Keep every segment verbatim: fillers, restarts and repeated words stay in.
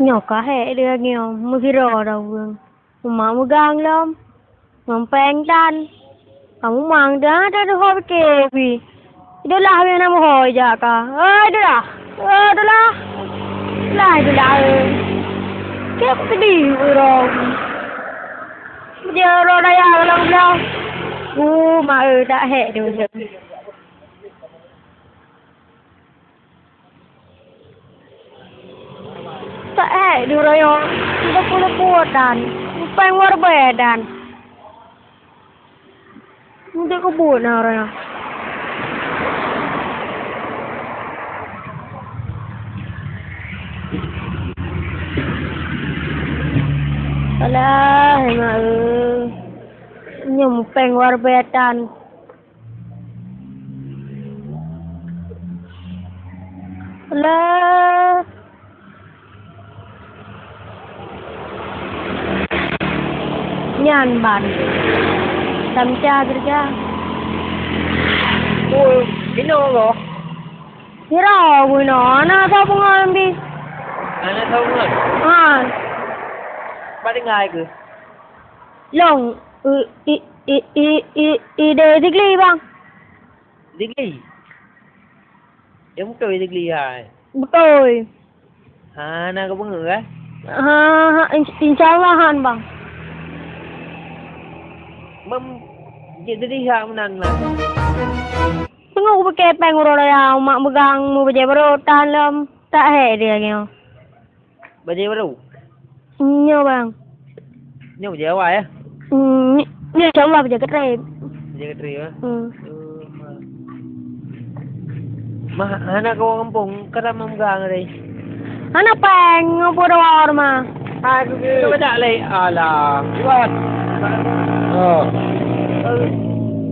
Nyoe ka hék lagèe nyoe, meusidroe dah ureueng. Umak meugang lom. Ngon péng tan. Kamoe mang dah, dah deuh ho pike pih. Idolah meunan meuhôi jak ka. Oi, idolah. Oi, idolah. Lah, idolah, eh. Keu pedih ureueng. Dia roh daya lam blah. Uh, mak, eh, tak hék tu. Tak hék di uroe nyoe, leupie-leupie dan péng warbée dan. Untuk kebun na uroe nyoe. Alah, mak, eh. Nyoe péng warbée dan. Lah. Nyan ban. Samca keureuja. Oh, inoe goh. Sira bunoe, na sapeue ngon bi. Hana sapeue ngon? Ha. Pat tinggai keuh? Long, i, i, i, i, i, i, di Sigli, bang. Sigli? Nyang beutôi Sigli hai? Beutôi. Hana ka beungeut, eh? Ha, ha, in-, insya Allah han, bang. Mem-, jeuet seudeh hak meunan lah. Teungoh kupike péng uroe raya, umak meugang, mubajée barô, tahan lom. Tak hék dia nyoe. Bajée barô? Nyoe, bang. Nyoe bajée awai, ya? Hmm, ni, ni insya Allah bajée keutrép. Bajée keutrép, ya? Hmm. Oh, ma. Mah, hana kawoe gampông, ka tamong gang tadi. Hana péng, ngon peue dua mah. Hai, beujak lé. Alah. Kuat. Oh.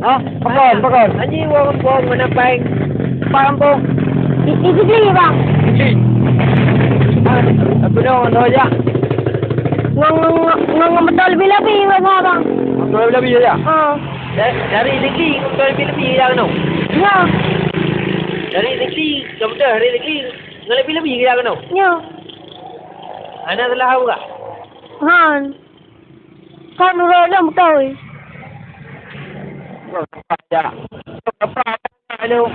Hah? Pakon, pakon? Anyi wong bong mana paeng? Pak kampung. I, i Sigli, bang. Sigli. Ah, apa dong, dah jak? Ngang, ngang, ngang, ngang beutôi leubeh-leubeh, bang, bang. Beutôi leubeh-leubeh, ya? Ah. Da-, dari Sigli, beutôi leubeh-leubeh, ya, keunoe? Ya. Dari Sigli, ke beutôi, dari Sigli, ngan leubeh-leubeh, ya, keunoe? Ya. Hana salah, bukan? Han. Kan uroe lom beutôi. Ya. Apa, apa, apa, aduh.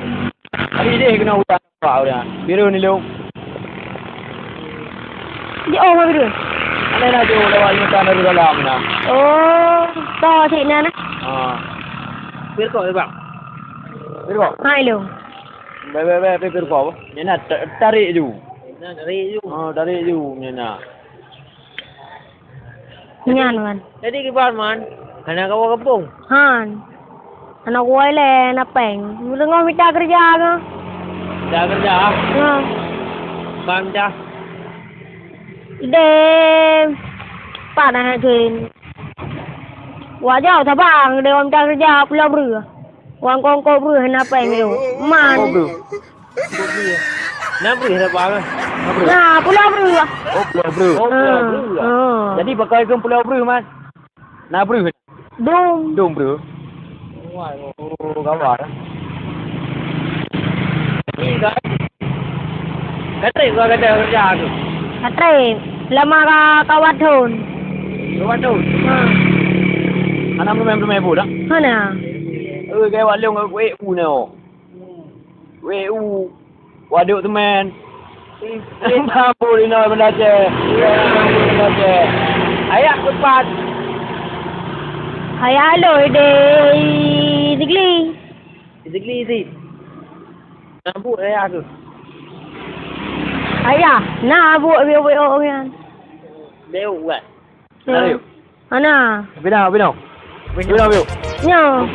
Hari ni kena udah, apa, udah. Biru ni, lu. Di, oh, biru. Ada nak jauh lewat lima tahun dari dalam, nah. Oh, tahu cik, nah, nah. Ah. Biru kau, bang. Biru kau. Hai, lu. Baik, baik, baik, baik, biru kau. Ni nak ta-, tarik ju. Nak tarik ju. Ah, tarik ju, ni nak. Nyan, Man. Jadi kiban, Man? Hana kawoe gampông? Han. Hana kuwoe lé, na péng. Meunyoe mita keureuja keuh. Mita keureuja? Ha. Bang dah. Idéh. Pat na jén. Wajah tabang, idéh mita keureuja, pulo breuh. Wang kongko breuh, hana péng lé. Man. Kongko breuh. Na breuh dah, Bang, eh? Na breuh? Na, pulo breuh. Oh, pulo breuh. Oh, pulo breuh. Ah. Jadi, pakon kheun pulo breuh, Man? Na breuh? Dum. Dum breuh. Wah, oh, gawat, eh. Ni, kan? Ka trép keu gata keureuja tu? Ka trép. Lama ka, ka wat thon. Ka wat thon? Ha. Hana meuleumé-meuleumé bu dah? Hana. Eh, gaya wat lôn, eh, u nyoe. Wéh u, waduk teumén. Mampu inoe benda cé. Mampu benda cé. Ayah keupat. Ayah lôn di Sigli. Di Sigli sit. Na buet ayah tu. Ayah, na buet biôk-biôk nyan. Biôk kan? Tarik. Hana. Pinah, pinah. Pinah, pinah. Nyoe.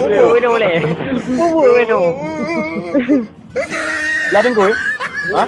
Bubur pinah boleh. Bubur pinah. Lah tengku, eh? Ha?